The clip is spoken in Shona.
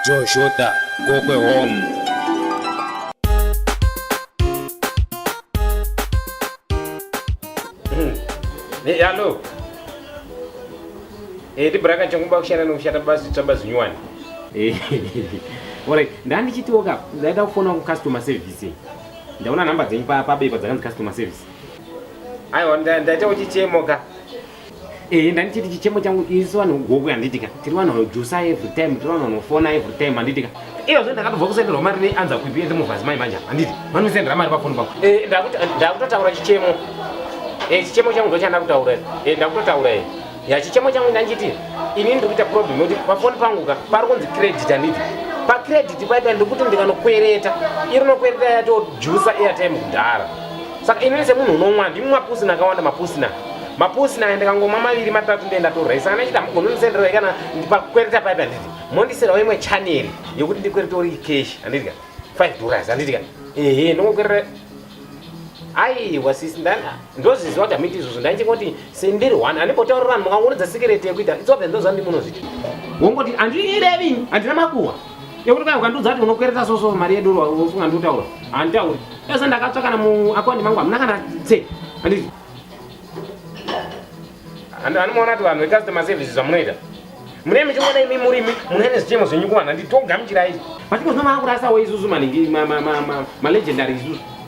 Joe Shota, Gokwe Home. Hey, hello. Eh, tibraka changu kushanda nokushanda basi tsvamba zinyuwani. Eh. Alright, ndandichitiwo ka ndaida kufona ku customer service. Ndaona namba dzenyu pa pabepa dzakanzi customer service. Aiwa ndaita chichemo ka. Eh, ndandichiti chichemo changu isu vanhu gokwe handitika. Tiri vanhu vanojusa every time, tiri vanhu vanofona every time handitika. Iyo zve ndakatobva kusenderwa mari neanza kuipi ende muvhazi mai manje handiti. Vanosendera mari pafoni pangu. Eh, ndakuti ndakutotaura chichemo. Eh, chichemo changu ndochandakutaura. Eh, ndakutotaura eh. Ya chichemo changu ndanchiti ini ndiri kuita problem yekuti pafoni pangu ka pari kunzi credit handiti. Pa credit paipa ndikuti ndikanokwereta. Iri nokwereta yatojusa airtime kudhara. Saka inini semunhu unomwa ndimwa mapusina akawanda mapusina. Mapusina aya ndikangomwa maviri matatu ndiye ndatorwa. Saka ndachiti hamugoni kundisendera kana ndipakwereta paipa handiti. Mondiserawo imwe channel yekuti ndikwerete uri cash handiti ka $5 handiti ka. Ehe ndongokwereta aiwa sisi ndana ndozviziva kuti hamuiti izvozvo ndaichingoti sendiri one andimbotaurira vanhu mukangoridza sikireti yekuita it's obvious ndoziva ndimunozviita wongoti handirevi handina makuhwa yekuti kai ukandiudza kuti unokwereta soso mari yedoro wofunga ndikutaura handitauri ese ndakatsva kana muakaundi mangu hamuna kana tse handiti Anomuona kuti vanhu vecustomer service zvamunoita mune muchingoda imi murimi mune nezvichemo zvenyu kuvanhu handiti togamuchirai vachingozvino maakurasawo isusu maningi malegendary isusu.